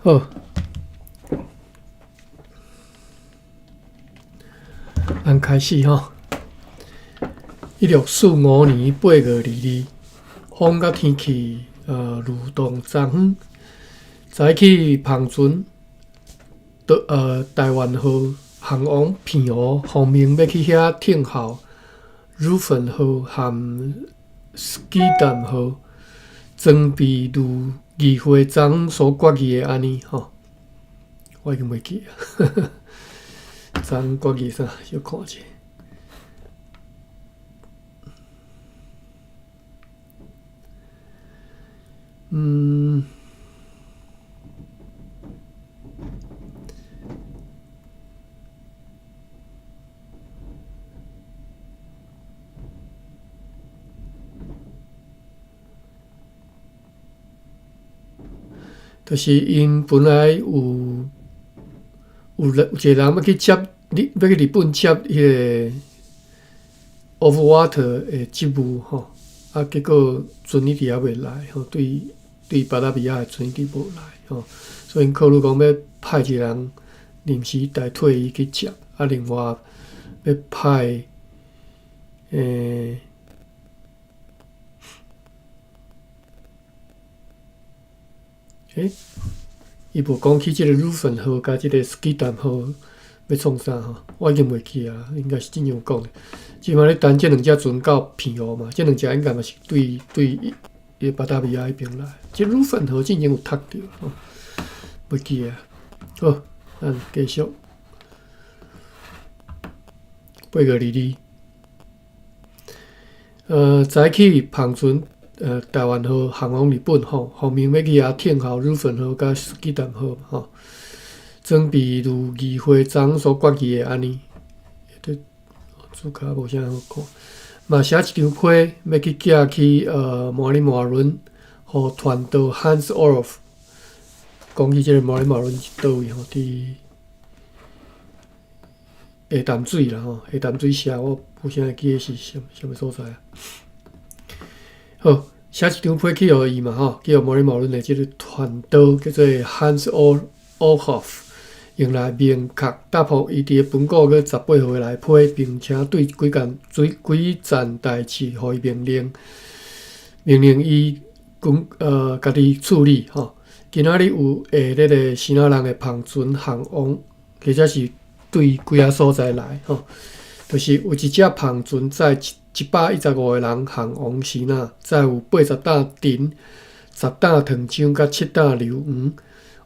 好，咱开始吼。1645年8月22日，风佮天气如同昨昏，早起帆船台湾号航往澎湖，奉命欲去遐听候汝芬号和斯基淡号装备如议会昨昏所决议的按呢吼，我已经袂记啊。昨昏决议啥？小看者。就是𪜶本来有一个人欲去接日，欲去日本接彼个 Overwater 的职务吼，啊，结果船一直犹未来吼，对巴达维亚的船一直无来吼，所以𪜶考虑讲欲派一个人临时代替伊去接，啊，另外欲派欸，伊无讲起这个汝芬号佮这个斯基淡号欲创啥吼，我已经袂记啊，应该是这样讲的。这摆咧等这两只船到澎湖嘛，这两只应该嘛是对伊巴达维亚彼边来。这汝芬号进前有读著吼，袂记啊。好，咱继续。8月22，早起帆船。台湾号航往日本吼，奉命欲去遐听候汝芬号佮斯基淡号吼，装备如议会昨昏所决议的按呢，这字卡无啥好看。嘛写一张批，欲去寄去摩里马伦，予传道 Hans Orloff。讲起这个摩里马伦是佗位吼？伫下淡水啦吼，下淡水社我无啥会记得是啥啥物所在啊。好，写一张批去予伊嘛吼，去予摩里马伦的这个传道叫做 Hans Olhoff，用来明确答复伊伫本国阁18号的来批，并且对几件几件代志予伊命令，命令伊讲家己处理吼。今仔日有下日的支那人的帆船航往，或者是对几仔所在来吼，就是有一只帆船载115个人航往支那，载有80担藤、10担糖浆佮7担硫磺。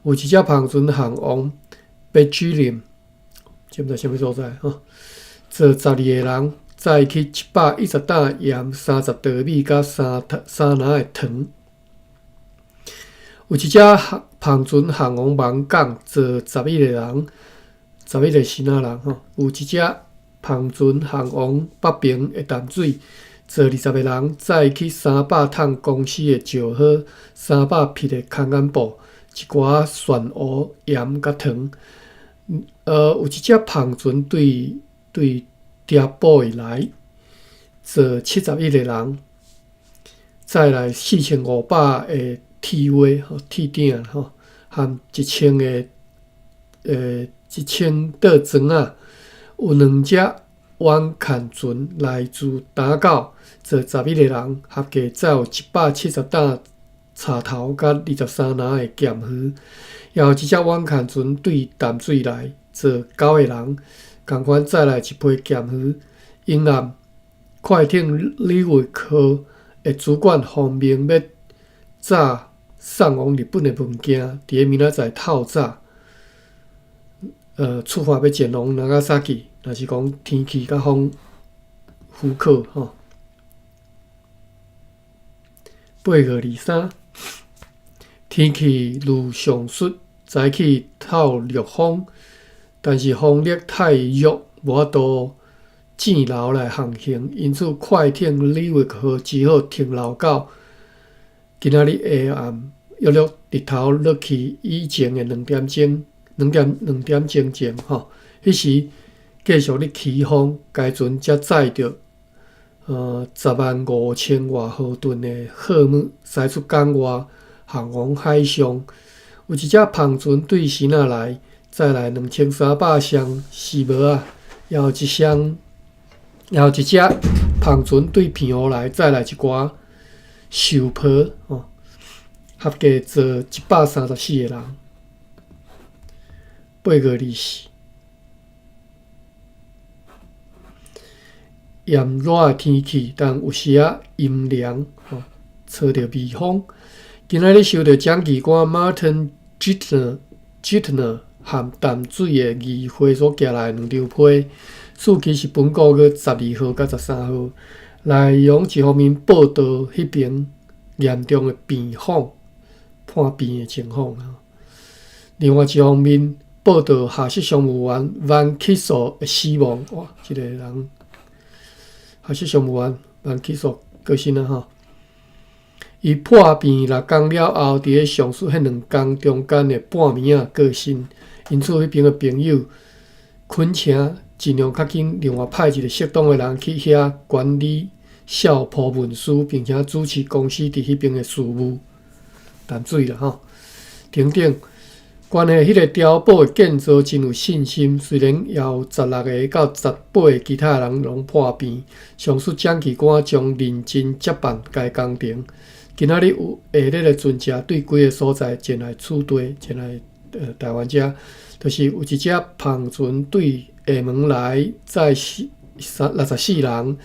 有一只帆船航往北居林，这毋知啥物所在吼。坐12个人，载去110担盐、30袋米佮三篮的糖。有一只帆船航往勐港，坐11个人，11个支那人吼。有一只帆船航往北平的淡水，坐20个人，载去300桶公司的石膏、300匹的空眼布、一寡蒜乌、盐佮糖。有一只帆船对碇埔会来，坐71个人，载来4500个铁锅吼、铁鼎吼，含一千个1000桌砖仔。有两只远舰船来自打狗，坐11个人，合计载有170担柴头佮23篮的咸鱼。也有一只远舰船对淡水来，坐九个人，仝款载来一批咸鱼。永暗快艇李维克的主管奉命欲早送往日本的物件，伫咧明仔载透早出发欲前往那伽萨基，若是讲天气佮风许可吼。8月23，天气如上述，早起透弱风，但是风力太弱，无法度正流来航行，因此快艇李维克号只好停留到今仔日下暗，约略日头落去以前的两点钟。2点前吼，彼时继续咧起风，该船才载著10万5000外荷吨的货物，驶出港外，航往海上。有一隻帆船對支那來，載來2300箱絲襪仔，也有一箱，也有一隻帆船對澎湖來，載來一寡壽袍，吼，合計坐134個人。8月24，炎熱的天氣，但有時仔陰涼，吼，吹著微風。今仔日收著蔣議官 Martin Juttner 和淡水的議會所寄來的兩張批，書記是本個月12號佮13號。內容一方面報導彼爿嚴重的病況、破病的情況，另外一方面報導下室商務員 Van Kissel 的死亡。哇，這個人下室商務員 Van Kissel 過身了吼。伊破病6工了後，佇咧上述彼兩工中間的半暝仔過身，因此彼爿的朋友懇請盡量較緊，另外派一個適當的人去遐管理孝鋪文書，並且主持公司佇彼爿的事務。淡水啦吼，等等。關係彼個碉堡的建造真有信心，雖然也有16個到18個其他人攏破病，上述蔣議官將認真接辦該工程。今仔日有下熱的船隻對幾个所在前來取地，前來台灣遮，就是有一隻帆船對廈門來載四三64人，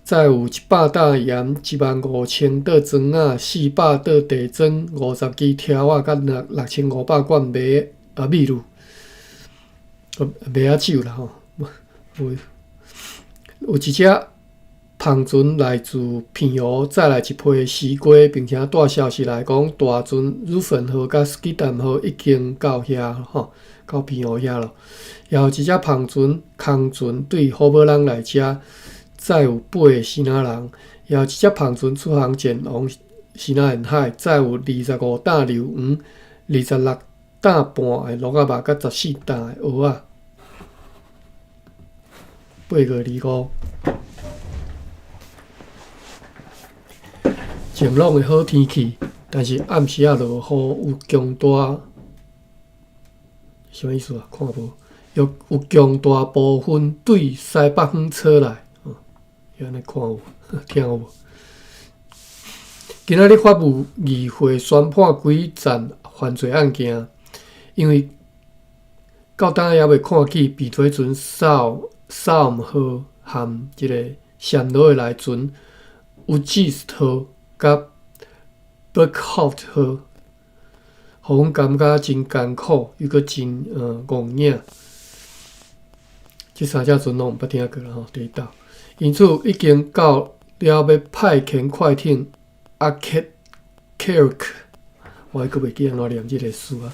載有100擔鹽、15000桌磚仔、400桌地磚、50支柱仔，佮6500罐麥啊米露，麥仔酒啦吼。有有一隻帆船來自澎湖，載來一批絲瓜，並且帶消息來講，大船汝芬號佮斯基淡號已經到遐吼，到澎湖遐咯。也有一隻帆船空船對虎尾籠來遮，載有八个支那人。也有一隻帆船出航前往支那沿海，載有25擔榴黃、26擔半的鹿仔肉，佮14擔的蚵仔。8月25。晴朗的好天氣，但是暗時仔落雨，有強大，啥物意思啊？看無，有有強大部分對西北方吹來，哦，按呢看有，聽有無？今仔日法務議會宣判幾件犯罪案件，因為到今猶未看見避水船掃掃號和這個暹羅的來船烏吉斯號佮 Berkhout 號，予阮感覺真艱苦，又閣真戇影。這三隻船攏毋捌聽過啦吼，佇佗。因此已經到了欲派遣快艇阿克 Kerk，我還閣袂記按怎念這个詞啊。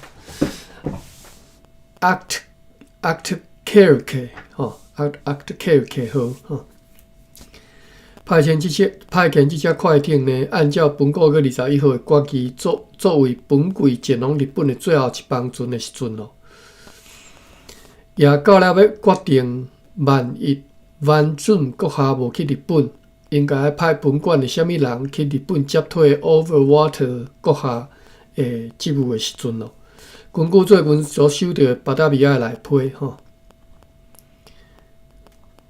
Act Act Kerk 吼，Act Act Kerk 號吼。派遣這隻派遣這隻快艇呢，按照本個月21號的決議，作作為本季前往日本的最後一班船的時陣咯。也到了欲決定，萬一萬准閣下無去日本，應該派本館的啥物人去日本接替 Overwater 閣下的職務的時陣咯。根據最近所收著的巴達維亞的內批吼，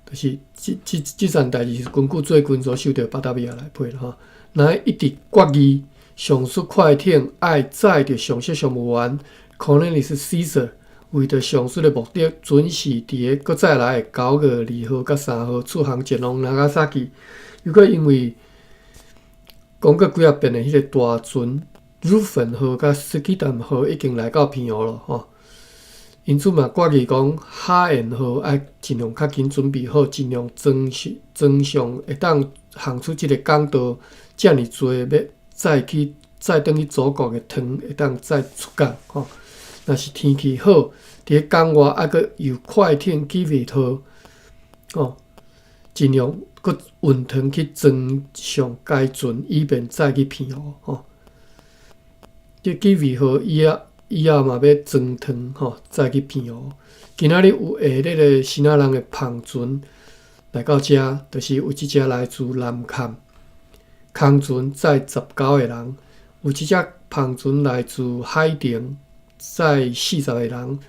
就是這這這件代誌是根據最近所收著的巴達維亞內批啦吼。若一直決議上述快艇愛載著上述商務員，可能是 Caesar，為著上述的目的，準時佇个閣再來的9月2號佮3號出航前往ナガサキ。又閣因為講過幾仔遍的彼个大船汝芬號佮斯基淡號已經來到澎湖咯吼，因此嘛決議講哈延號愛盡量較緊準備好，盡量裝裝上會當航出這个港道，遮爾濟欲載去載轉去祖國的糖會當載出港吼。若是天氣好，佇咧港外猶閣由快艇基維號吼，盡量閣運糖去裝上該船，以便載去澎湖吼。這基維號以後以後嘛欲裝糖吼，載去澎湖。今仔日有下熱的支那人的帆船來到遮，就是有這隻來自南崁空船載19個人，有這隻帆船來自海澄，載四十个人，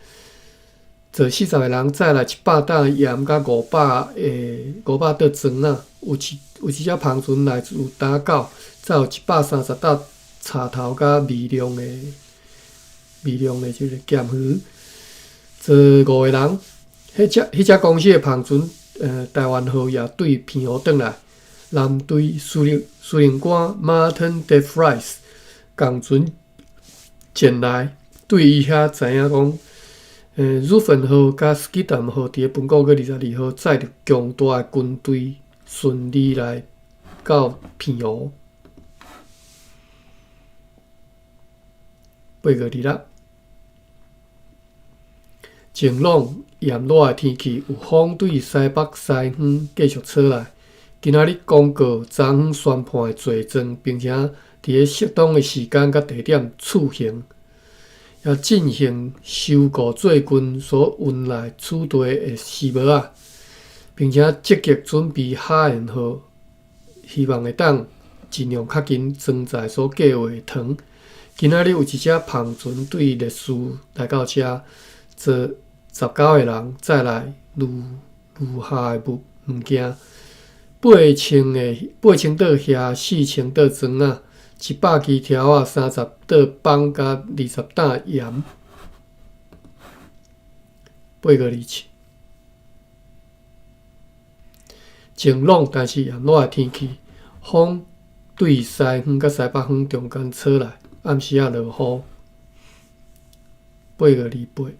坐四十个人載來100擔鹽佮500個500桌磚仔。有一隻帆船來自打狗，載有130擔柴頭佮微量的這個鹹魚，坐五個人。彼隻公司的帆船，台灣號也對澎湖轉來。藍隊司令官 Martin de Vries 仝船前來，對伊遐知影講，Reuven 號佮 Schiedam 號佇咧本個月22號載著強大的軍隊順利來到澎湖。8月26，晴朗炎熱的天氣，有風對西北西方繼續吹來。今仔日公告昨昏宣判的罪狀，並且佇咧適當的時間佮地點處刑，也進行收購最近所運來此地的絲襪仔，並且積極準備哈延號，希望會當盡量較緊裝載所計劃的糖。今仔日有一隻帆船對列斯來到遮，坐19個人，載來如如下的物件：8000桌蝦，4000桌磚仔，100支條仔，30桌枋佮20擔鹽。8月27，晴朗但是炎熱的天氣，風對西方佮西北方中間吹來，暗時仔落雨。8月28，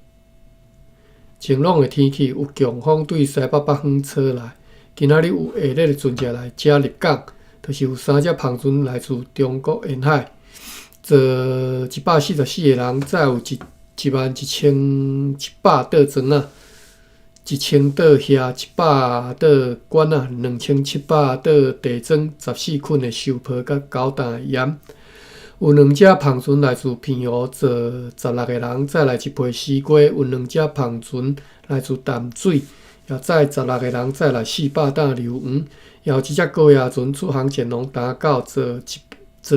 晴朗的天氣，有強風對西北北方吹來。今仔日有下熱的船隻來遮入港，就是有三隻帆船來自中國沿海，坐144個人，載有11,100桌磚仔，1000桌蝦，100桌管仔，2700桌地磚，14捆的樹皮佮9擔的鹽。有兩隻帆船來自澎湖，坐16個人，載來一批絲瓜。有兩隻帆船來自淡水，也載16個人，載來400擔硫磺。也有一隻高壓船出航前往打狗，坐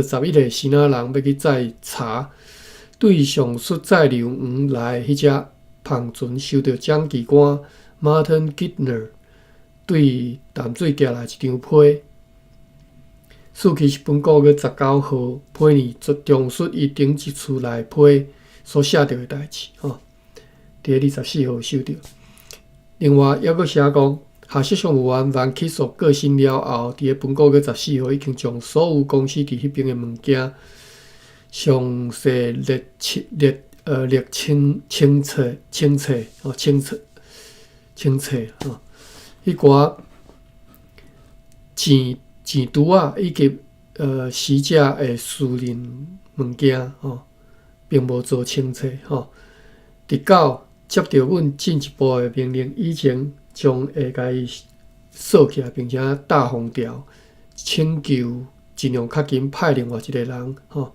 11個支那人欲去載茶。對上述載硫磺來的彼隻帆船，收著掌旗官 Martin Gidner 對淡水寄來一張批。時期是本個月19號，批內重述伊頂一次來批所寫著的代誌，吼，佇咧24號收著。另外，猶閣寫講，下屬商務員凡起訴過身了後，佇咧本個月14號已經將所有公司佇彼邊的物件詳細列清列列清清冊清冊吼清冊清冊吼，彼寡錢。錢櫥仔以及死者的私人物件吼，並無做清冊吼。直到接著阮進一步的命令以前，將會共伊鎖起來，並且貼封條，請求盡量較緊派另外一個人吼，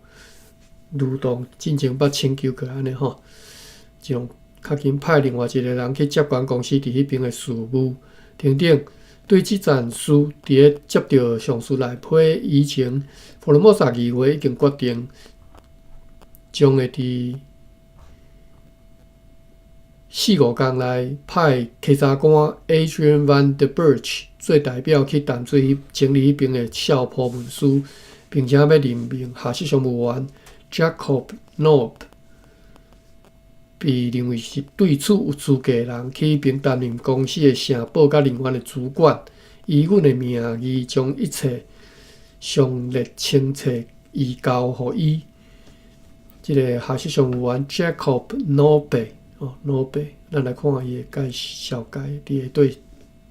如同進前捌請求過按呢吼，盡量較緊派另外一個人去接管公司佇彼邊的事務等等。對這件事，佇咧接著上司來批以前，福爾摩沙議會已經決定，將會佇四五工內派稽查官 Adrian van der Burch 做代表去淡水整理彼邊的銷鋪文書，並且欲任命下屬商務員 Jacob Nob。被認為是對此有資格的人去彼邊擔任公司的城堡佮人員的主管，以阮的名義將一切詳列清冊移交予伊。這个下屬商務員 Jacob Nobe 哦，Nobe，咱來看伊的介紹介佇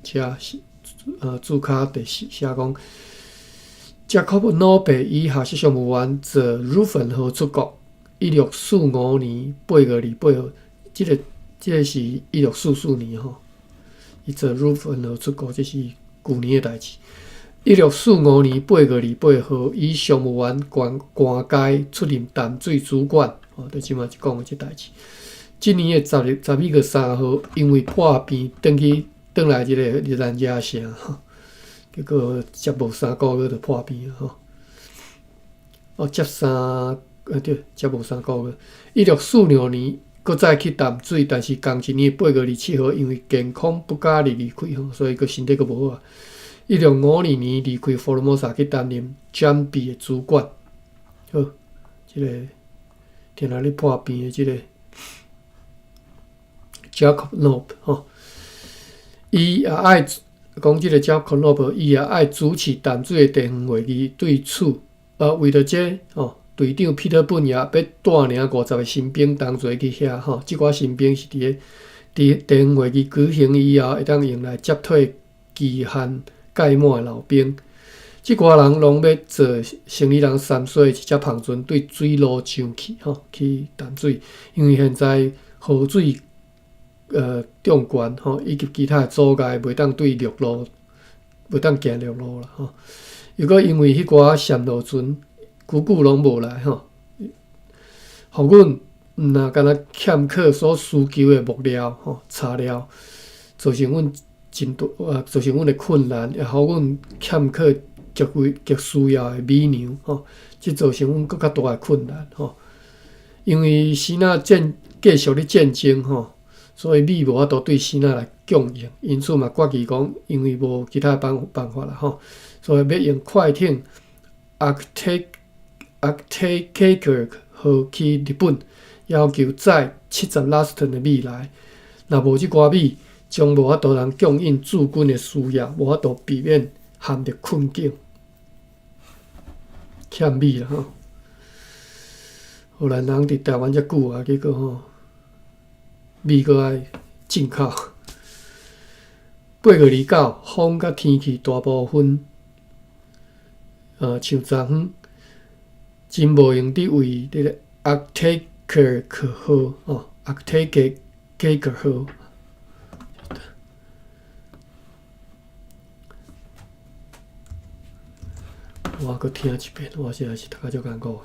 下底遮註跤第四寫講，Jacob Nobe 以下屬商務員坐 Reuven 號出國。1645年8月28號，這個是1644年吼，伊坐 Reuven 號出國，這是舊年的代誌。1645年8月28號，以商務員官階出任淡水主管，吼，就這馬講的這代誌。這年的12月3號，因為破病，轉來這個熱蘭遮城，結果接無3個月就破病吼。哦，接三。對，才無3個月。1646年，閣再去淡水，但是仝一年8月27號，因為健康不佳而離開吼，所以閣身體閣無好啊。1652年離開福爾摩沙去擔任占比的主管。好，這個定定咧破病的這個 Jacob Knoop 吼，伊也愛講這個 Jacob Knoop，伊也愛主持淡水的地方會議，對此，為著這吼，隊長彼得本也欲帶領50個新兵同齊去遐吼，這寡新兵是佇咧佇地方會議舉行以後，會當用來接替期限屆滿的老兵。這寡人攏欲坐生理人三水的一隻帆船對水路上去吼，去淡水，因為現在河水漲懸吼，以及其他的阻礙，袂當對陸路，袂當行陸路啦吼。又閣因為彼寡暹羅船久久攏無來吼，予阮毋若干焦欠缺所需求的木料吼、柴料，造成阮真大啊，造成阮的困難，也予阮欠缺極為極需要的米糧吼，這造成阮閣較大的困難吼。因為支那戰繼續咧戰爭吼，所以米無法度對支那來供應，因此嘛決議講，因為無其他辦法啦吼，所以欲用快艇 Achterkerk 號去日本，要求載70 laston 的米來。若無這寡米，將無法度通供應駐軍的需要，無法度避免陷入困境。欠米啦吼！荷蘭人佇台灣遮久啊，結果吼米閣愛進口。8月29，風佮天氣大部分，像昨昏，真無閒佇為這個 Achterkerk 號吼，Achterkerk 號。我閣聽一遍，我實在是讀甲足艱苦的。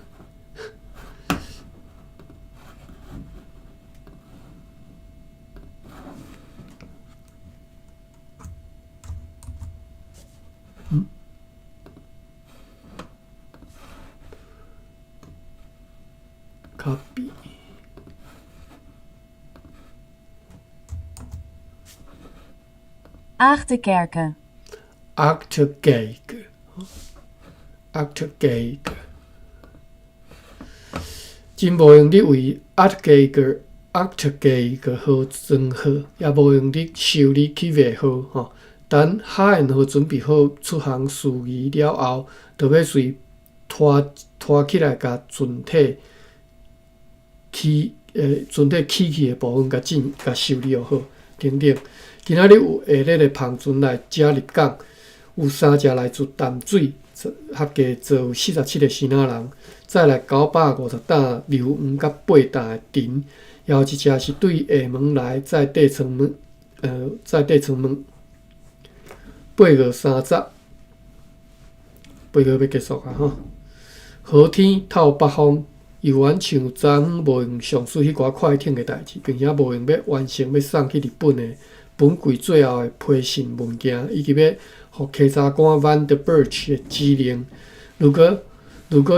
嗯？Copy。 Achterkerke. Achterkerke. Achterkerke，真無閒佇為 Achterkerke Achterkerke 號裝貨，也無閒佇修理起袂號吼。等哈燕號準備好出航事宜了後，就欲隨拖拖起來，共船體起船體起去的部分，共進共修理好等等。今仔日有下熱的帆船來遮入港，有三隻來自淡水，合計坐有47個支那人，載來950擔硫磺佮8擔的藤，也有一隻是對廈門來載硩床物，載硩床物。8月30，8月欲結束啊吼！好天透北風，猶原像昨昏無閒上述彼寡快艇的代誌，並且無閒欲完成欲送去日本的本季最後的批信文件，以及欲予稽查官 Van der Burch 的指令。如果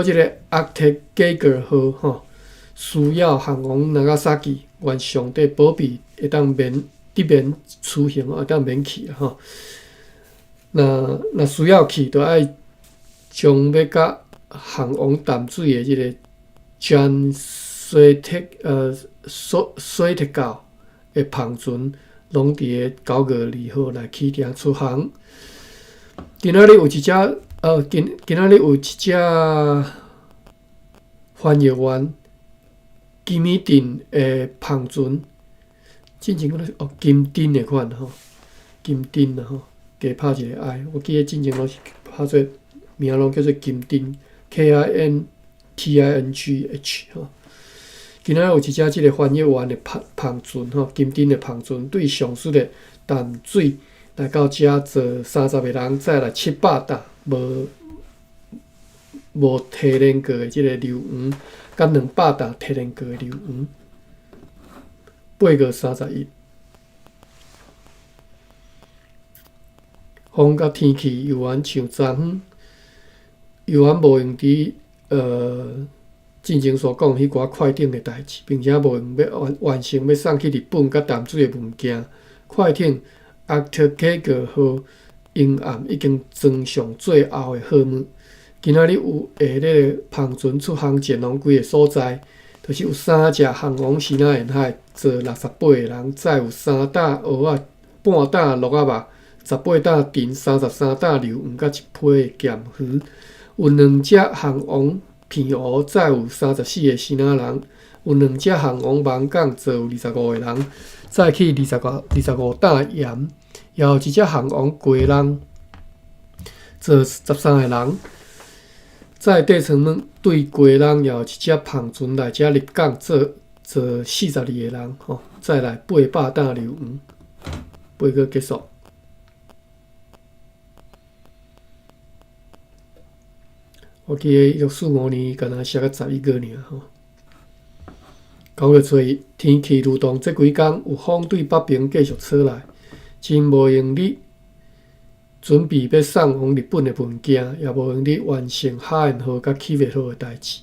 這個 Achterkerk 號吼需要航往ナガサキ，願上帝保庇會當免得免出行，會當免去吼。若需要去，就愛將欲佮航往淡水的這個 Jan 水鐵狗的帆船，攏佇個9月2號來起程出航。今仔日有一隻翻譯員金米鎮的帆船，進前敢若哦金鎮的款吼，金鎮啊吼，加拍一個 I，我記得進前攏是拍做名攏叫做金鎮 KINTINGH 吼。今仔日有一隻這個翻譯員的帆船吼，金鎮的帆船對上述的淡水來到遮坐30個人，載來700擔無提煉過的這個硫磺，佮200擔提煉過的硫磺。8月31，風佮天氣猶原像昨昏，猶原無閒佇進前所講彼寡快艇的代誌，並且無閒欲完完成欲送去日本佮淡水的文件。快艇阿特凱格號沿岸已經裝上最後的貨物。今仔日有下咧個帆船出航前往幾个所在，就是有三隻航往西南沿海，載68個人，載有三擔蚵仔、半擔鹿仔肉、18擔陳、33擔榴黃佮一批鹹魚。有兩隻航往澎湖，載有34個支那人；有兩隻航往勐港，載有25個人，載去25擔鹽。也有一隻航往基隆，載13個人，載底層物對基隆，也有一隻帆船來遮入港，載42個人，吼，載來800擔硫磺。報告結束。我記得1945年，敢若寫到11月爾吼。9月初一，天氣如動，這幾工有風對北爿繼續吹來，真無閒咧準備欲送往日本的文件，也無閒咧完成哈燕號佮啟悅號的代誌，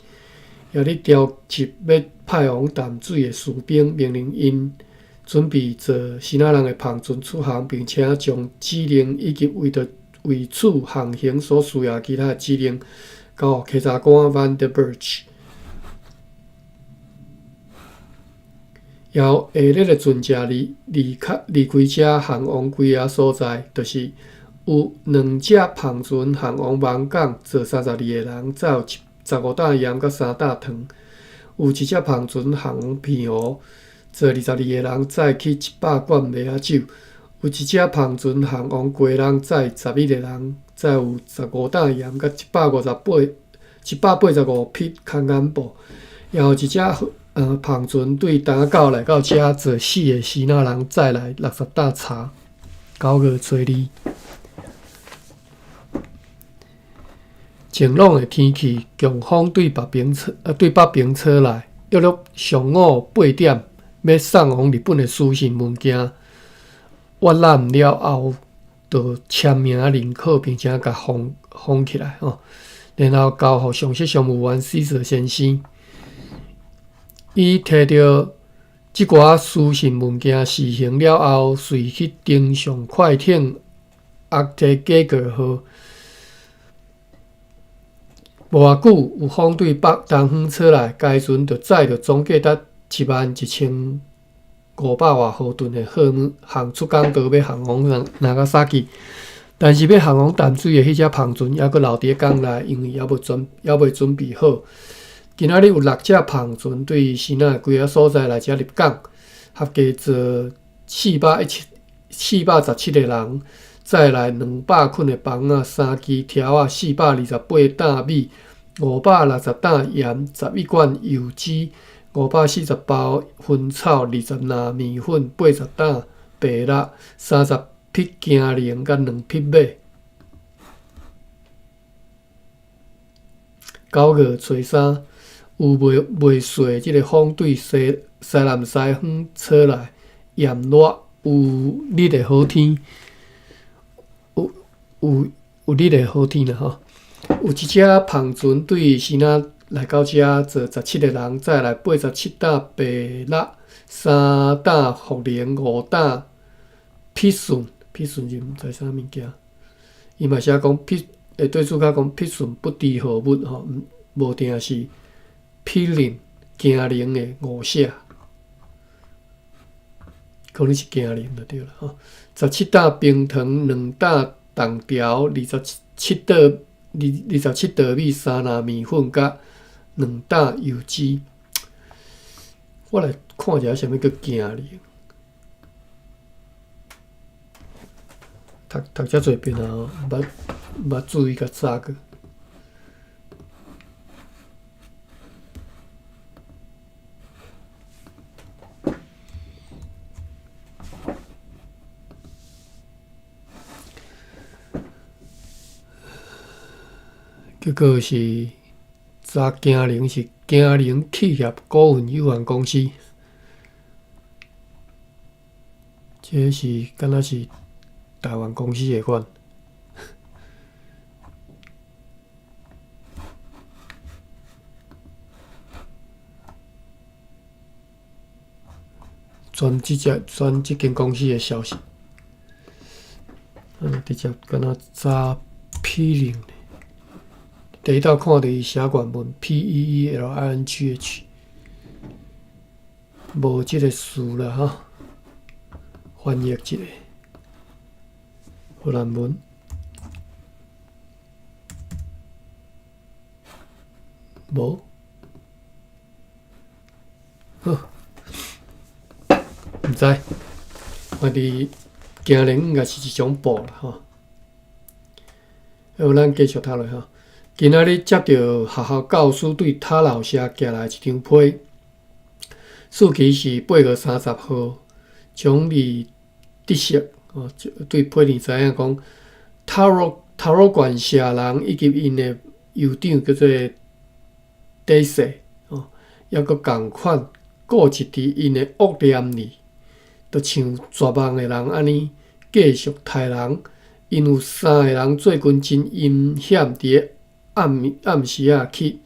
也咧調集欲派往淡水的士兵，命令𪜶準備坐支那人的帆船出航，並且將指令以及為著為此航行所需要其他的指令交予稽查官 Van der Burch。也有下日的船隻離開離開遮航往幾个所在，就是有兩隻帆船航往勐港，載32個人，載有15擔鹽佮3擔糖；有一隻帆船航往澎湖，載22個人，載去100罐麥仔酒；有一隻帆船航往基隆，載11個人，載有15擔鹽佮185匹空眼布；也有一隻帆船對打狗來到遮，載四个支那人，載來60擔茶。9月初二，晴朗的天氣，強風對北爿吹，對北爿吹來，約略上午8點，欲送往日本的書信文件，閱覽了後，就簽名認可，並且共封封起來吼，然後交予上席商務員史瑟先生。伊提著這寡書信文件施行了後，隨去登上快艇阿提加格號。無偌久，有風對北東方吹來，該船就載著總計達11,500外荷噸的貨物，航出港道欲航往納加薩基。但是欲航往淡水的彼隻帆船猶閣留佇咧港內，因為猶未準備好。今仔日有六隻帆船對支那幾个所在來遮入港，合計載417個人，載來200捆的房仔、三支條仔、428擔米、560擔鹽、11罐油脂、540包薰草、20籃麵粉、80擔白蠟、30匹驚龍佮2匹馬。9月初三，有未細這个風對西西南西方吹來，炎熱有日的好天，有日的好天啦吼。有一隻帆船對支那來到遮，載17個人，載來87擔白蠟、3擔茯苓、5擔匹筍，匹筍是毋知啥物件。伊嘛寫講匹，對主角講匹筍不知何物吼，無定是匹靈驚龍的誤寫，可能是驚龍就對啦吼。17擔冰糖，2擔凍條，27袋米，3籃麵粉，佮2擔油脂。我來看一下啥物叫驚龍。讀讀遮濟遍啊，毋捌注意較早過。結果是查驚龍是驚龍企業股份有限公司，這是敢若是台灣公司的款。轉這隻轉這間公司的消息。直接敢若查 Peeling，第一道看著伊寫原文 Peelingh，無這个詞啦吼，翻譯一下荷蘭文，無，好，毋知，反正驚人應該是一種布啦吼。好，咱繼續讀落吼。今仔日接著學校教師對塔樓社寄來一張批，日期是8月30號，將你得悉哦，對批裡知影講，塔羅塔羅縣社人以及𪜶的酋長叫做底細哦，猶閣仝款固執佇𪜶的惡念裡，就像絕望的人按呢繼續刣人。𪜶有三个人最近真陰險，佇咧暗暗時仔去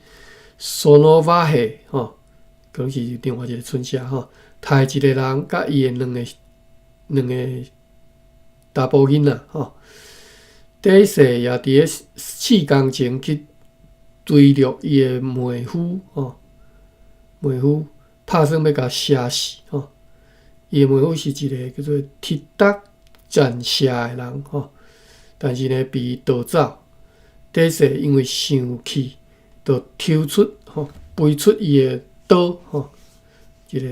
索諾瓦縣吼，可能是另外一个村社吼，刣一个人佮伊的兩个兩个查埔囡仔吼。底細也佇咧4工前去追掠伊的妹夫吼，妹夫拍算欲共射死吼。伊的妹夫是一个叫做鐵達戰社的人吼，但是呢，被伊逃走。底細因為生氣，就抽出吼，飛出伊的刀吼，一個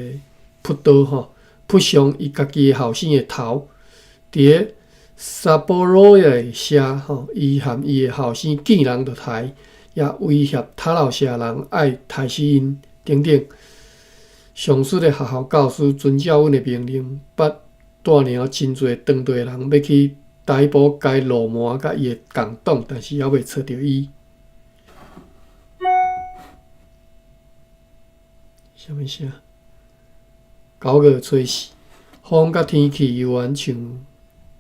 朴刀吼，撲傷伊家己的後生的頭。佇咧沙波羅的社吼，伊和伊的後生見人就刣，也威脅塔樓社人愛刣死𪜶等等。上述的學校教師遵照阮的命令，捌帶領真濟當地人欲去逮捕該鱸鰻佮伊的共黨，但是猶未揣著伊。啥物聲？9月初4，風佮天氣猶原像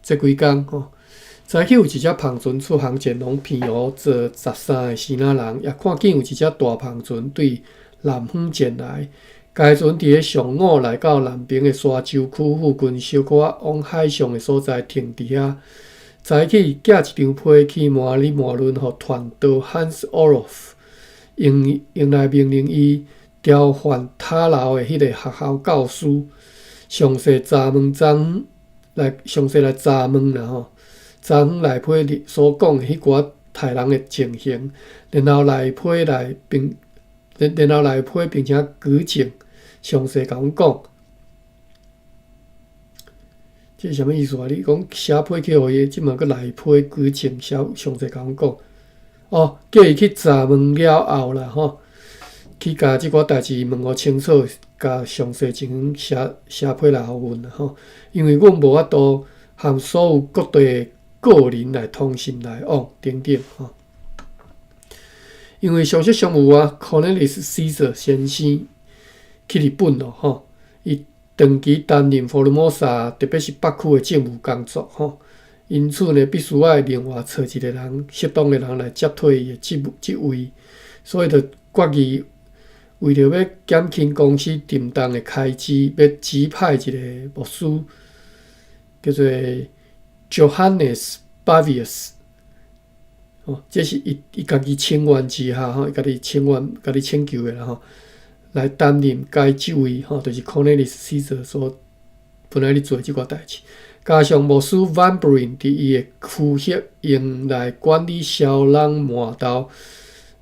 這幾工吼。早起有一隻帆船出航前往澎湖坐13个支那人，也看見有一隻大帆船對南方前來。該船佇咧上午來到南爿的沙洲區附近，小可往海上的所在停佇遐。早起寄一張批去摩里摩倫，予傳道 Hans Olof 用用來命令伊調換塔樓的彼个學校教師，詳細查問昨來詳細來查問啦吼，查問內批裡所講的彼寡刣人的情形，然後內批來並然後內批並且舉證，詳細共阮講。這是啥物意思啊？你講寫批去予伊，這馬閣內批舉證寫詳細共阮講。哦，叫伊去查問了後啦吼，去共這寡代誌問予清楚，共詳細情形寫寫批來予阮啦吼。因為阮無法度和所有各地的個人來通信來往等等吼。因為上述商務啊，Cornelis Caesar 先生去日本咯吼，伊長期擔任福爾摩沙，特別是北區的政務工作吼，因此呢，必須愛另外揣一個人適當的人來接替伊的職務職位，所以就決議為著欲減輕公司沉重的開支，欲指派一個牧師，叫做 Johannes Bavius。哦，這是伊伊家己請願之下吼，伊家己請願、家己請求的啦吼，來擔任該職位吼，就是 Cornelis Caesar 所本來咧做這寡代誌。加上牧師 Van Brin 佇伊的區域用來管理蕭朗麻豆、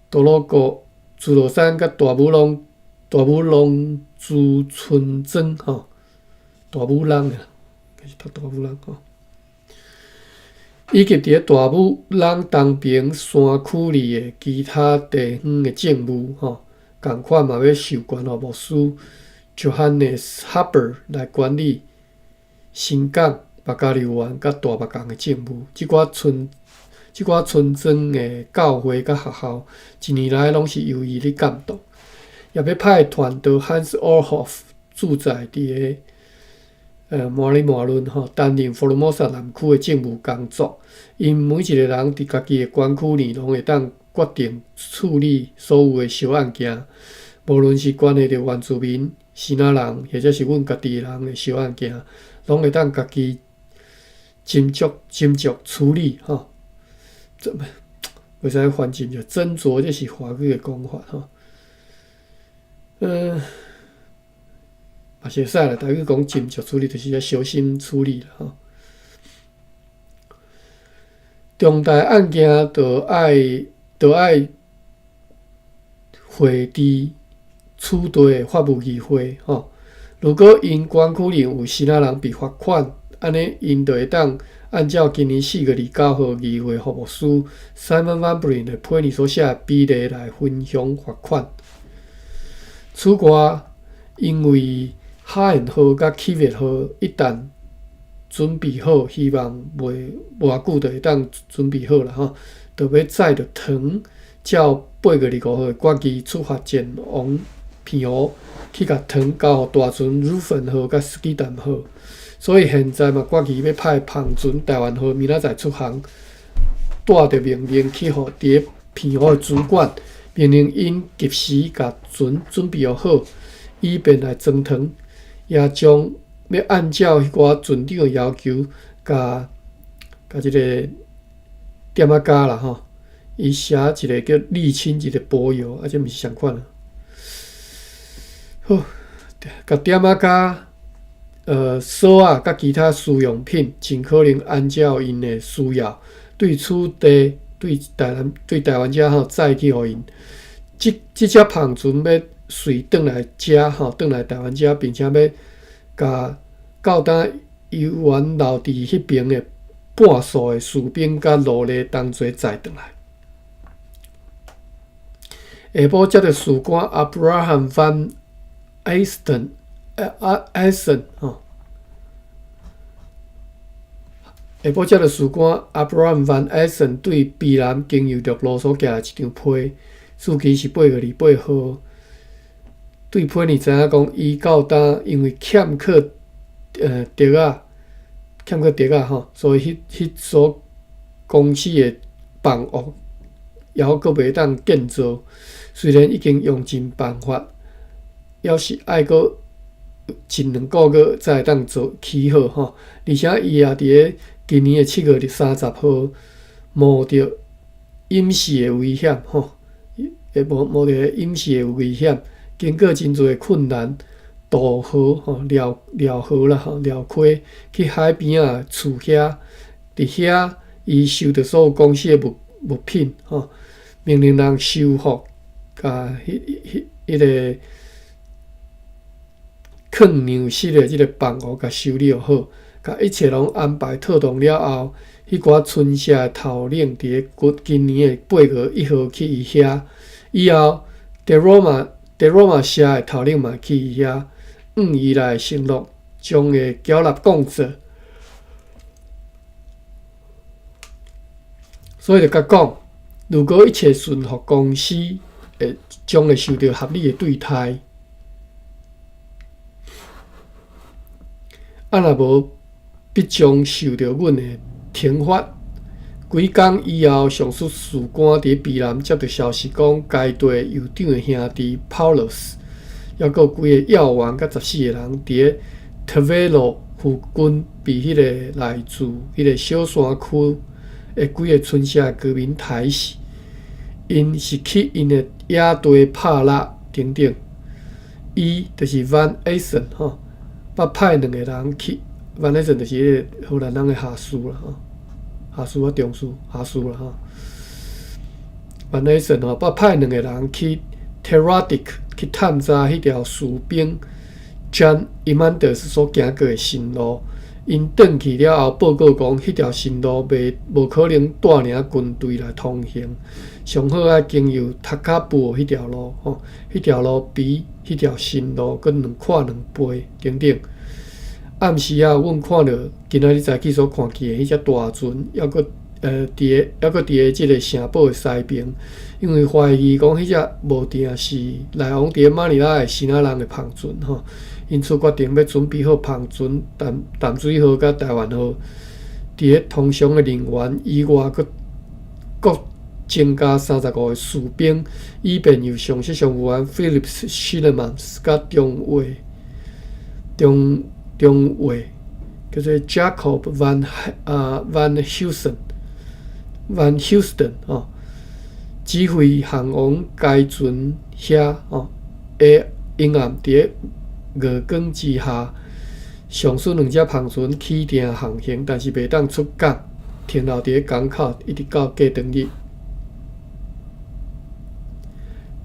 多羅國、諸羅山佮大武朗、大武朗諸村莊吼，大武朗啊，是讀大武朗吼。以及佇咧大武朗東爿山區裡的其他地方的政務吼，仝款嘛欲授權予牧師 Johannes Harper 來管理新港、目加柳園佮大目港的政務。這寡村、這寡村莊的教會佮學校，一年來攏是由伊咧監督。也欲派傳道 Hans Olhoff 駐在佇咧摩里摩倫吼，擔任福爾摩沙南區的政務工作。𪜶每一個人佇家己的管區內，攏會當決定處理所有的小案件。無論是關係著原住民、支那人，或者是阮家己人的小案件，攏會當家己斟酌斟酌處理吼。這袂使翻斟酌斟酌，這是華語的講法吼。嘛是會使啦，台語講斟酌處理，就是愛小心處理啦吼。重大案件就愛匯知此地的法務議會吼。如果𪜶管區內有支那人被罰款，按呢𪜶就會當按照今年4月29號議會服務師 Simon Van Bruin 的批擬所寫的比例來分享罰款。此外，因為哈延號佮啟悅號一旦準備好，希望袂偌久就會當準備好啦吼，就欲載著糖，照8月25號的決議出發前往澎湖，去共糖交予大船魯芬號佮斯基丹號。所以現在嘛決議欲派帆船台灣號明仔載出航，帶著命令去予佇咧澎湖的主管，命令𪜶及時共船準備好，以便來裝糖，也將欲按照彼寡船長的要求，共共這个店仔膠啦吼，伊寫一个叫瀝青一个柏油，啊，這毋是仝款啊。好，共店仔膠、索仔佮其他需用品，盡可能按照𪜶的需要，對此地對台南對台灣遮吼載去予𪜶。這這隻帆船欲隨轉來遮吼，轉來台灣遮，並且欲共到今猶原留佇彼爿的半數的士兵佮奴隸同齊載轉來。下晡接著士官 Abraham Van Asten 阿 Assen 吼，下晡接著士官 Abraham Van Assen 對卑南經由陸路所寄來一張批，時期是8月28號。對批呢知影講，伊到今因為欠缺竹仔，欠缺竹仔吼，所以彼彼所公司的房屋猶閣袂當建造。雖然已經用盡辦法，猶是愛閣一兩個月才會當做起好吼。而且伊也佇咧今年的7月30號冒著淹死的危險吼，會冒冒著淹死的危險，經過真濟困難，渡河吼，繞繞河啦吼，繞溪去海邊仔厝遐，佇遐伊收著所有公司的物物品吼，命令人修復，共彼彼彼个囥糧食的這个房屋共修理好，共一切攏安排妥當了後，彼寡村社的頭領佇咧今年的8月1號去伊遐，以後德羅馬德羅馬社的頭領嘛去伊遐，按伊來承諾，將會繳納貢稅。所以就共講，如果一切順服公司，會將會受著合理的對待。啊，若無，必將受著阮的懲罰。幾工以後，上述士官佇卑南接著消息講，該地酋長的兄弟 Paulus，猶閣有幾個要員佮14個人，佇咧特維羅附近被彼个來自彼个小山區的幾个村社的居民刣死。𪜶是去𪜶的野地拍獵等等。伊就是 Van Assen 吼，捌派兩個人去，Van Assen 就是彼个荷蘭人的下屬啦吼。下屬啊，中士，下屬啦吼。Van Assen 吼，捌派兩個人去 Teradic 去探查彼條士兵 John Emmanders 所行過的新路。𪜶轉去了後，報告講，彼條新路袂無可能帶領軍隊來通行，上好愛經由塔卡布彼條路吼，彼條路比彼條新路閣兩闊兩倍等等。暗時仔，阮看著今仔日早起所看見的彼隻大船，猶閣佇咧猶閣佇咧這个城堡的西爿，因為懷疑講彼隻無定是來往佇咧馬尼拉的支那人的帆船吼，因此決定欲準備好帆船、淡淡水號佮台灣號，佇咧通常的人員以外，閣閣增加35个士兵，以便由上席商务员 Philips Schillemans 佮中尉叫做 Jacob van Heusden 吼，指揮航往該船遐吼，的陰暗佇咧月光之下，上述兩隻帆船起定航行，但是袂當出港，停留佇咧港口，一直到過當日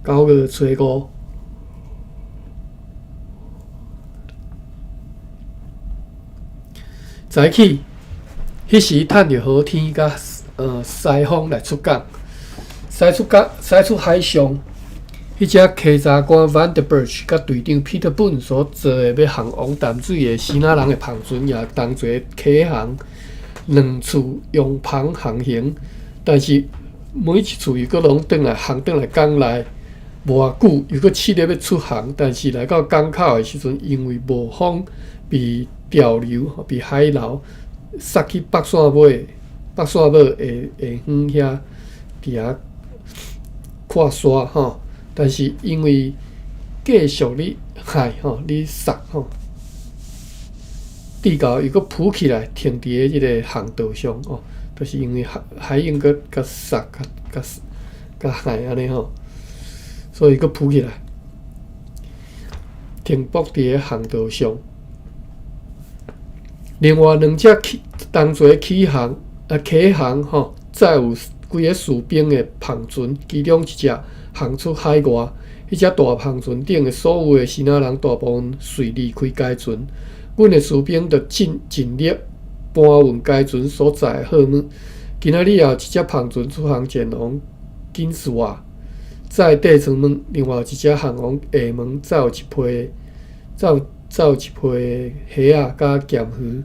9月初5。早起，彼時趁著好天佮西風來出港，駛出港，駛出海上。彼隻稽查官 Van der Berg 佮隊長 Peter Boone 所坐的欲航往淡水的支那人的帆船也同齊啟航，兩次用帆航行，但是每一次又閣攏轉來航轉來港內，無偌久又閣試著欲出航，但是來到港口的時陣，因為無風被潮流、被海流殺去北線尾的下遠遐，佇遐闊沙吼。但是因為繼續咧海吼，咧殺吼，直到又閣浮起來，停佇咧這个航道上哦，就是因為海湧閣共殺共共海按呢吼，所以閣浮起來，停泊佇咧航道上。另外兩隻起同齊起航啊，啟航吼，載有幾个士兵的帆船，其中一隻航出海外，彼隻大帆船頂的所有的支那人大部分遂離開該船。阮的士兵著盡盡力搬運該船所載的貨物。今仔日也有一隻帆船出航前往金斯瓦，載底床物；另外有一隻航往廈門，載有一批蝦仔佮鹹魚，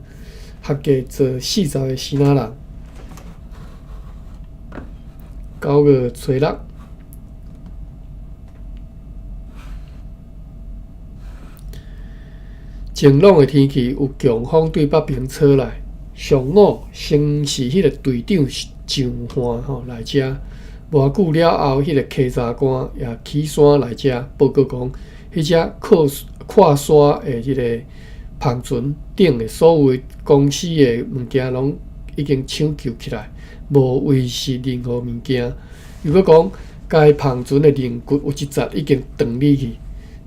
合計坐40个支那人。9月初6。晴朗的天氣，有強風對北邊吹來。上午先是彼个隊長上岸吼來遮，無偌久了後，彼个稽查官也起山來遮報告講，彼隻闊沙的彼个帆船頂的所有公司的物件攏已經搶救起來，無遺失任何物件。又閣講，該帆船的龍骨有一節已經斷離去。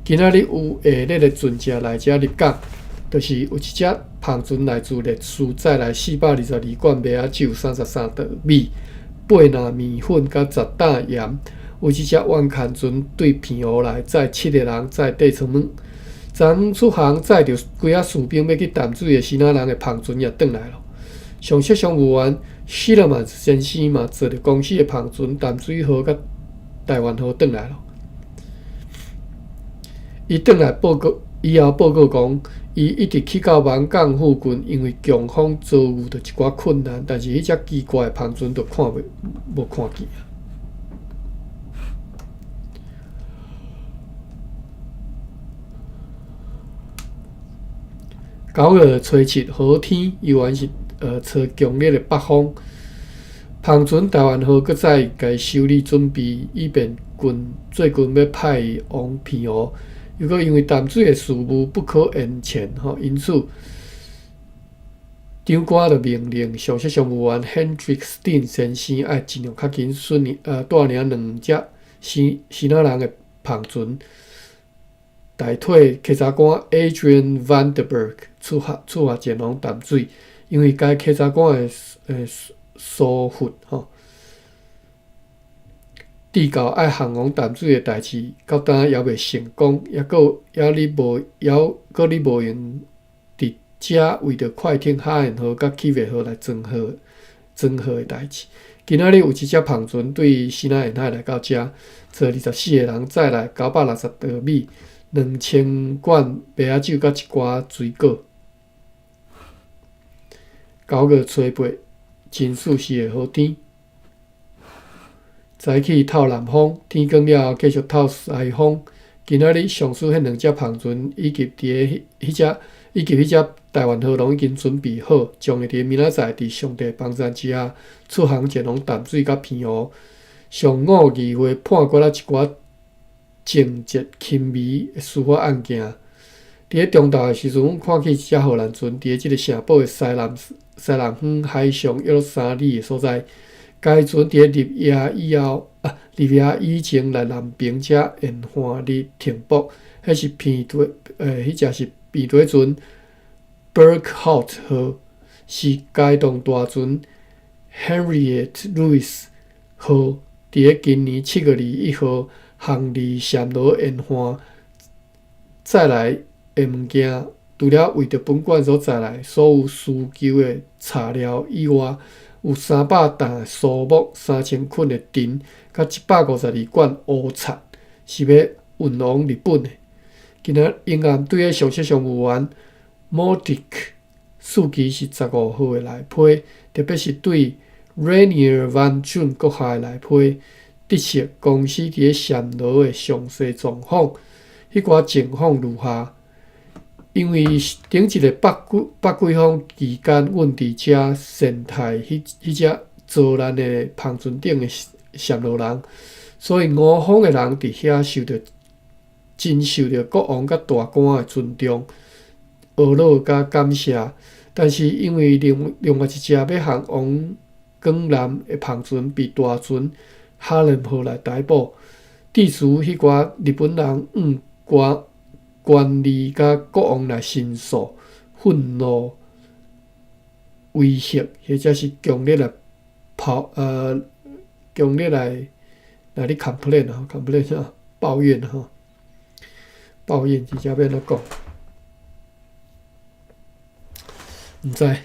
今仔日有下熱的船隻來遮入港，就是有一隻帆船來自列斯，載來422罐麥仔酒、33袋米、8籃麵粉佮10擔鹽。有一隻遠崁船對澎湖來，載7个人，載底床物。昨昏出航載著幾仔士兵欲去淡水的支那人的帆船也轉來囉。上席商務員希勒曼先生嘛，坐著公司的帆船淡水號佮台灣號轉來囉。伊轉來報告，以後報告講，伊一直去到網港附近，因為強風遭遇著一寡困難，但是彼隻奇怪的帆船就看袂無看見啊。9月初7，好天，猶原是吹強烈的北風。帆船台灣號閣再共修理準備，以便近最近欲派往澎湖。又閣因為淡水的事務不可延前，吼，因此長官就命令上席商務員 Hendrik Steen 先生愛盡量較緊帶領兩隻支那人的帆船，代替稽查官 Adrian van der Berg 出發前往淡水，因為該稽查官的疏忽，吼。直到愛航往淡水的代誌，到今猶未成功，猶閣猶咧無猶閣咧無閒佇遮為著快艇哈燕號佮企劃號來裝貨的代誌。今仔日有一隻帆船對西南沿海來到遮，坐24个人，載來960袋米、2000罐麥仔酒佮一寡水果。9月初8，真舒適的好天。早起透南風，天光了後繼續透西風。今仔日上述彼兩隻帆船以及佇个彼隻以及彼隻台灣號攏已經準備好，將會佇明仔載佇上帝幫贊之下出航前往淡水佮澎湖。上五議會判決了一寡情節輕微的司法案件。佇咧中晝的時陣，阮看見一隻荷蘭船佇咧這个城堡的西南方海上約3里的所在。該船佇咧入夜以後啊，入夜以前來南爿遮沿岸裡停泊。彼是片底，彼隻是平底船 Berkhout 號，是該棟大船 Henriette Louise 號佇咧今年7月21號航離暹羅沿岸載來的物件，除了為著本館所載來所有需求的柴料以外，有300擔蘇木、3000捆的藤，佮152罐烏漆，是欲運往日本的。今仔英暗對咧上席商務員 Moordick 四期是15號的內批，特別是對 Rainier van June 閣下的內批，得悉公司佇咧暹羅的詳細狀況。彼寡情況如下：因為頂一个北季風期間，阮佇遮善待彼彼隻遭難的帆船頂的暹羅人，所以吳方的人佇遐受著真受著國王佮大官的尊重、呵咾佮感謝。但是因為另外一隻欲航往廣南的帆船被大船哈倫號來逮捕，致使彼寡日本人向官官吏佮國王來申訴、憤怒、威嚇，或者是強烈來拋強烈來咧 complain 啊，complain 啥？抱怨吼，抱怨這遮欲按怎講？毋知。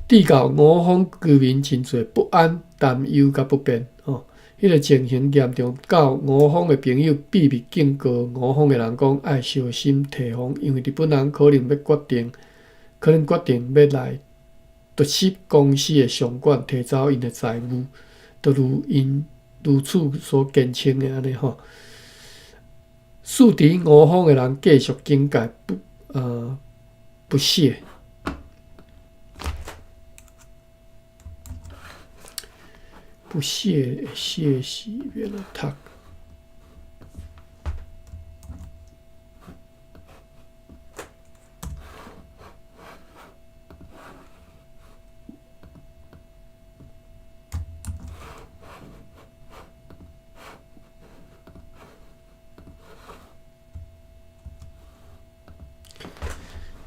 致到吳方居民真濟不安、擔憂佮不便吼。彼个情形嚴重到吳方的朋友秘密警告吳方的人講，愛小心提防，因為日本人可能欲決定，可能決定欲來突襲公司的商館，提走𪜶的財物，就如𪜶如此所堅稱的按呢吼。戍佇吳方的人繼續警戒不懈。不屑的屑是欲按怎讀？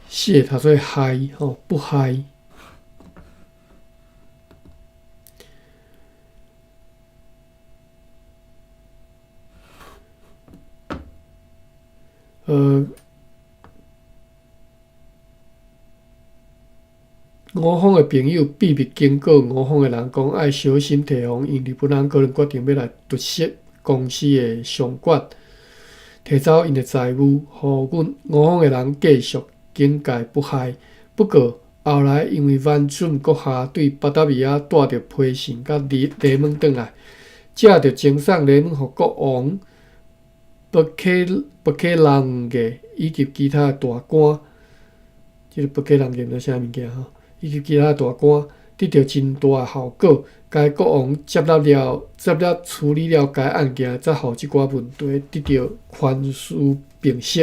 屑讀做害吼，不害。吳方的朋友秘密警告吳方的人講，愛小心提防，因日本人可能決定欲來突襲公司的商館，提走𪜶的財物，予阮吳方的人繼續警戒不害。不過後來，因為萬準閣下對巴達維亞帶著批信佮禮物轉來，藉著贈送禮物予國王北溪人嘅以及其他大官，這个北溪人嘅毋知啥物件吼，以及其他大官得著真大的效果。該國王接納了，接納處理了該案件，才予這寡問題得著寬恕平息，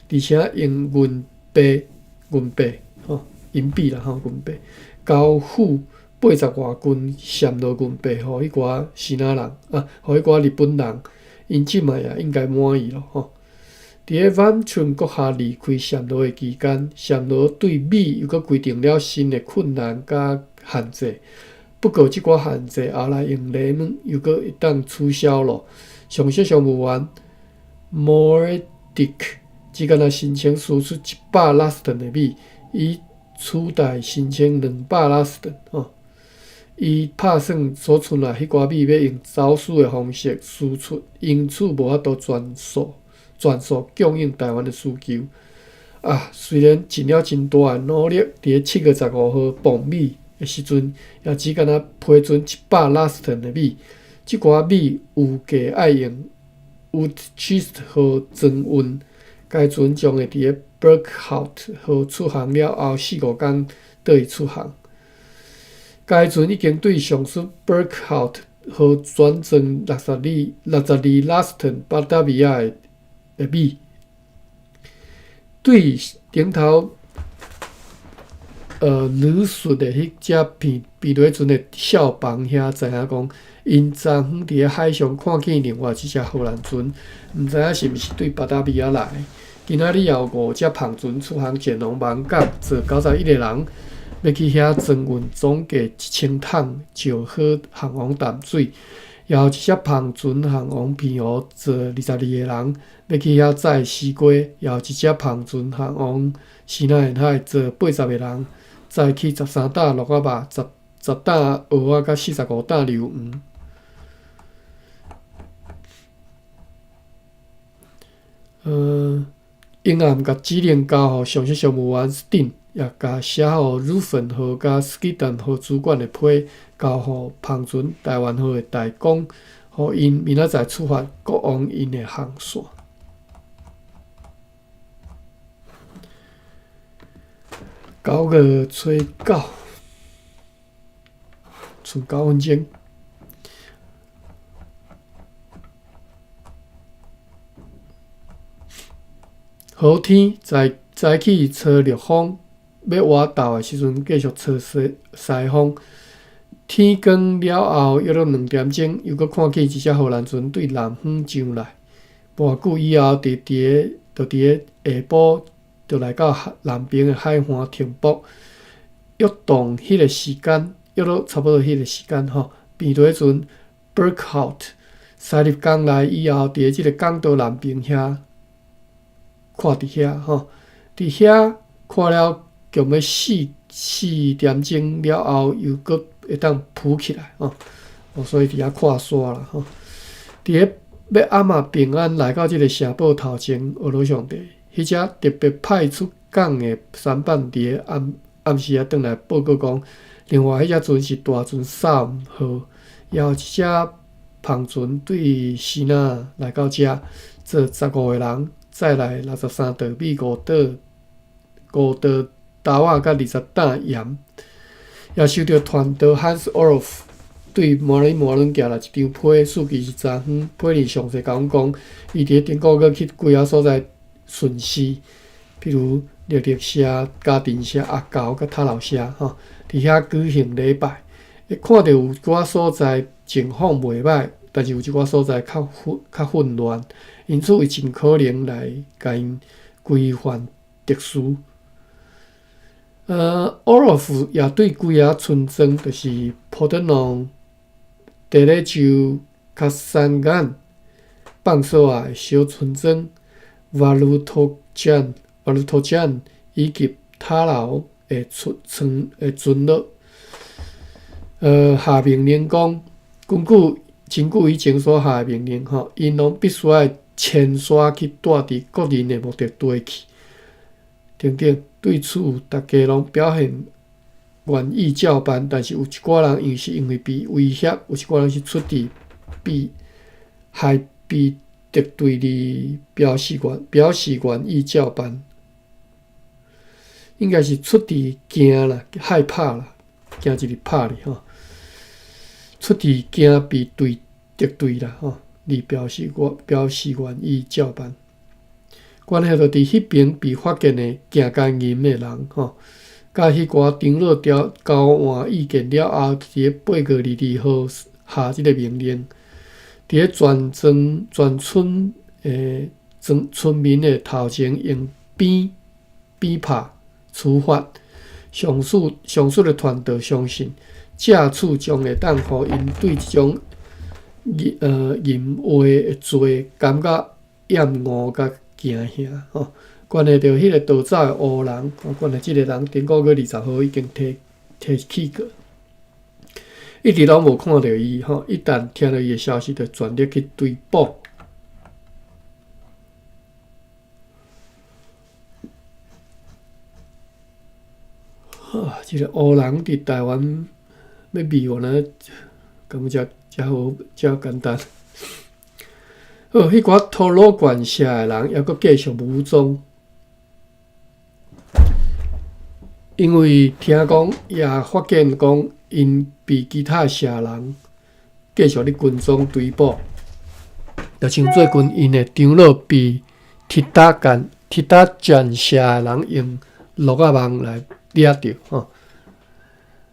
而且用銀幣銀幣啦吼，銀幣交付80外斤暹羅銀幣予彼寡支那人啊，予彼寡日本人，𪜶這擺也應該滿意囉吼。佇咧晚春閣下離開暹羅的期間，暹羅對米又閣規定了新的困難佮限制。不過，這寡限制後來用禮物又閣會當取消囉。上席商務員 Moordick 只干焦申請輸出100拉斯頓的米，以取代申請200拉斯頓吼。伊拍算所剩來彼寡米欲用走私的方式輸出，因此無法度全數供應台灣的需求。啊，雖然盡了真大的努力，佇咧7月15號磅米的時陣，也只干焦批准100拉斯頓的米。這寡米預計愛用 Uitgeest 號裝運，該船將會佇咧 Berkhout 號出航了後4、5工倒去出航。該船已經對上述 Berkhout 號轉裝62拉斯頓巴達維亞的米。對頂頭女術的彼隻片皮船的少房兄知影講，𪜶昨昏佇咧海上看見另外一隻荷蘭船，毋知影是毋是對巴達維亞來。今仔日也有五隻帆船出航前往網港，載91個人，欲去遐裝運總計1000桶石膏航往淡水。也有一隻帆船航往澎湖，載22個人，欲去遐載絲瓜。也有一隻帆船航往西南沿海，載80個人，載去13擔鹿仔肉、10擔蚵仔，佮45擔硫黃。英暗共指令交予上席商務員斯汀，也共寫予鲁芬號佮斯基丹號主管的批，交予帆船台灣號的代工，予𪜶明仔載出發，國往𪜶的航線。9月初9，賰9分鐘。好天早早起吹绿風，欲倚晝的時陣繼續吹西風。天光了後，約莫2點鐘，又閣看見一隻荷蘭船對南方上來。無偌久以後，就佇咧下晡，就來到南邊的海岸停泊。約當彼个時間，約莫差不多彼个時間吼，平底船 Berkhout 駛入港內以後，佇咧這个港島南邊遐看佇遐吼，佇遐看了強欲4點鐘了後，又閣會當浮起來吼，所以佇遐看沙啦吼。佇咧欲暗仔平安來到這个城堡頭前，呵咾上帝，彼隻特別派出港的舢板佇咧暗暗時仔轉來報告講，另外彼隻船是大船薩姆號，也有一隻帆船對西南來到遮，載15個人，載來63袋米、5袋豆仔佮20擔鹽，也收著傳導 Hans Oeroff 對摩里摩倫寄來一張批，數據是昨昏批裡詳細共阮講，伊佇咧頂個月去幾仔所在巡視，譬如綠綠社、家庭社、阿猴佮塔樓社吼，佇遐舉行禮拜，會看著有一寡所在情況袂䆀，但是有一寡所在較混亂，因此伊盡可能來共𪜶規範秩序。奧洛夫也對幾仔村莊，就是波德農、地理州、卡山岩、放索仔的小村莊、瓦魯托江、瓦魯托江以及塔樓的村村的村落，下命令講，根據真久以前所下的命令，吼，𪜶攏必須愛遷徙去蹛佇各人的目的地去，等等。對此，逐家攏表現願意照辦，但是有一寡人因是因為被威脅，有一寡人是出佇被害被敵對而表示願意照辦，應該是出佇驚啦、害怕啦，驚一日拍你吼，出佇驚被敵對啦吼，而表示願意照辦。關係著佇彼爿被發現的行奸淫的人吼，佮彼寡長老調交換意見了後，佇咧8月22號下這个命令，佇咧全村全村的村村民的頭前用鞭鞭拍處罰。上述的傳導相信，藉此將會當予𪜶對這種淫穢的罪感覺厭惡佮驚嚇吼，關係著彼个逃走的烏人，關係這个人頂個月20號已經提去過，一直攏無看著伊吼，一旦聽著伊的消息，就全力去追捕。啊，這个烏人佇台灣欲避原來感覺遮好遮簡單。好，彼寡托魯縣社的人猶閣繼續武裝，因為聽講也發現講，𪜶被其他社人繼继续咧跟踪追捕。就像最近𪜶的长老被铁打干铁打战社的人用落仔网来掠著吼。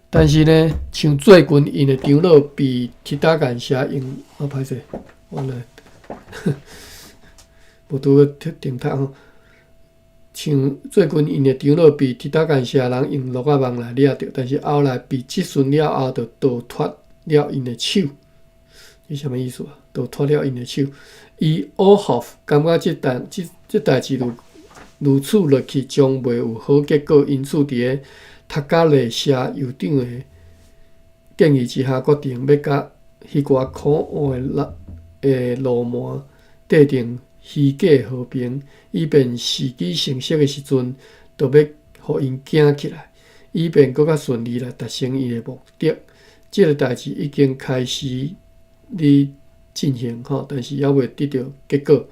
但是呢，像最近𪜶的长老被铁打干社用，啊歹势，我来无拄好停读吼。像最近𪜶的长老被铁打干社人用落仔网来掠著，但是后来被质询了后，就逃脫了𪜶的手。這啥物意思啊？逃脫了𪜶的手。伊奧霍夫感覺這代誌如此落去，將袂有好結果，因此佇个塔加雷社酋長的建議之下，決定欲共彼寡可惡的鱸鰻締定虛假和平，以便時機成熟的時陣，就欲予𪜶驚起來，以便閣較順利來達成伊的目的。這个代誌已經開始咧進行吼，但是猶未得著結果。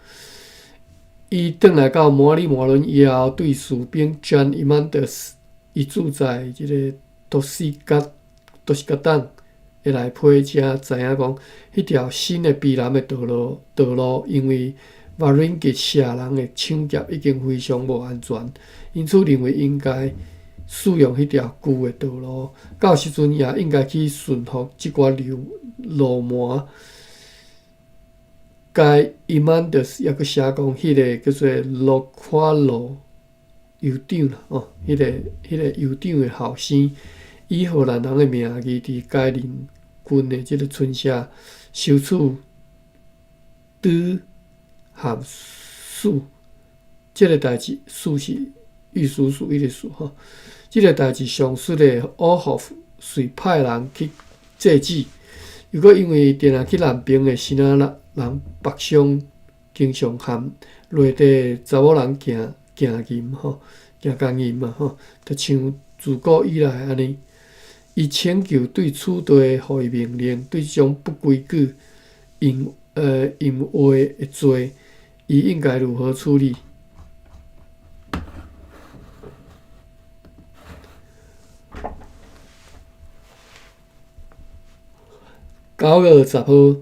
伊轉來到摩里摩倫以後，對士兵 John Imandes，伊住在這个多斯加黨的內批，才知影講，彼條新的卑南的道路，因為瓦倫吉社人的搶劫已經非常無安全，因此認為應該使用彼條舊的道路。到時陣也應該去馴服這寡流鱸鰻。該伊曼德斯猶閣寫講，彼个叫做洛夸羅酋長啦，哦，彼个酋長的後生，以荷蘭人的名義，佇該鄰近的這个村社收取拄和署，這个代誌署是玉蜀黍彼个署吼，這个代誌上述的奧霍夫遂派人去制止。如果因為定定去南邊的新仔人北上，經常和內地查某人行行淫吼，行奸淫嘛吼，就像自古以來按呢。伊請求對此地予伊命令，對這種不規矩淫秽的罪，伊應該如何處理？9月10號，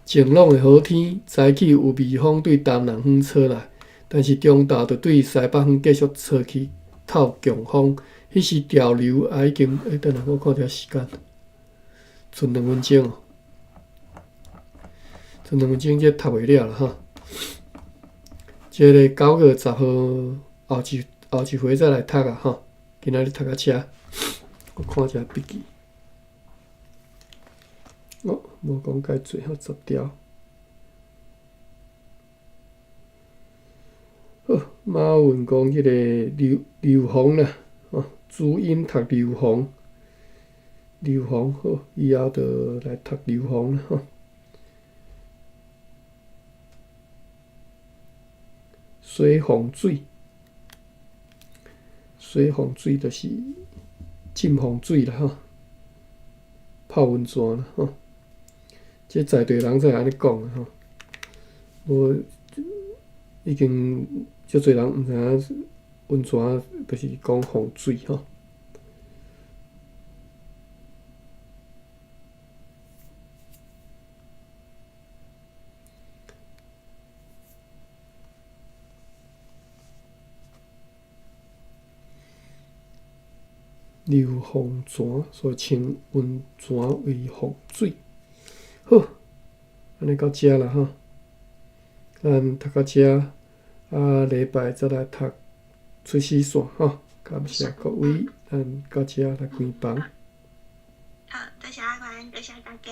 晴朗的好天，早起有微風對東南方吹來，但是中晝就對西北方繼續吹去透強風。彼時潮流也已經，等下我看一下時間，賰2分鐘哦，賰兩分鐘，這讀袂了啦吼。這个9月10號後一回再來讀啊吼，今仔日讀到遮，我看一下筆記。哦，無講介濟吼，10條。好，馬雲講彼个硫磺啦，吼，主音讀硫磺，硫磺好，以後就來讀硫磺啦吼。洗防水，洗防水就是浸防水啦吼，泡溫泉啦吼。這在地人才會按呢講的吼，無已經足濟人毋知影溫泉就是講風水吼。硫磺泉，所以稱溫泉為風水。好，按呢到遮啦吼，咱讀到遮，啊，禮拜再來讀出死線吼。感謝各位，咱到遮來關房。好，多謝阿關，多謝大家。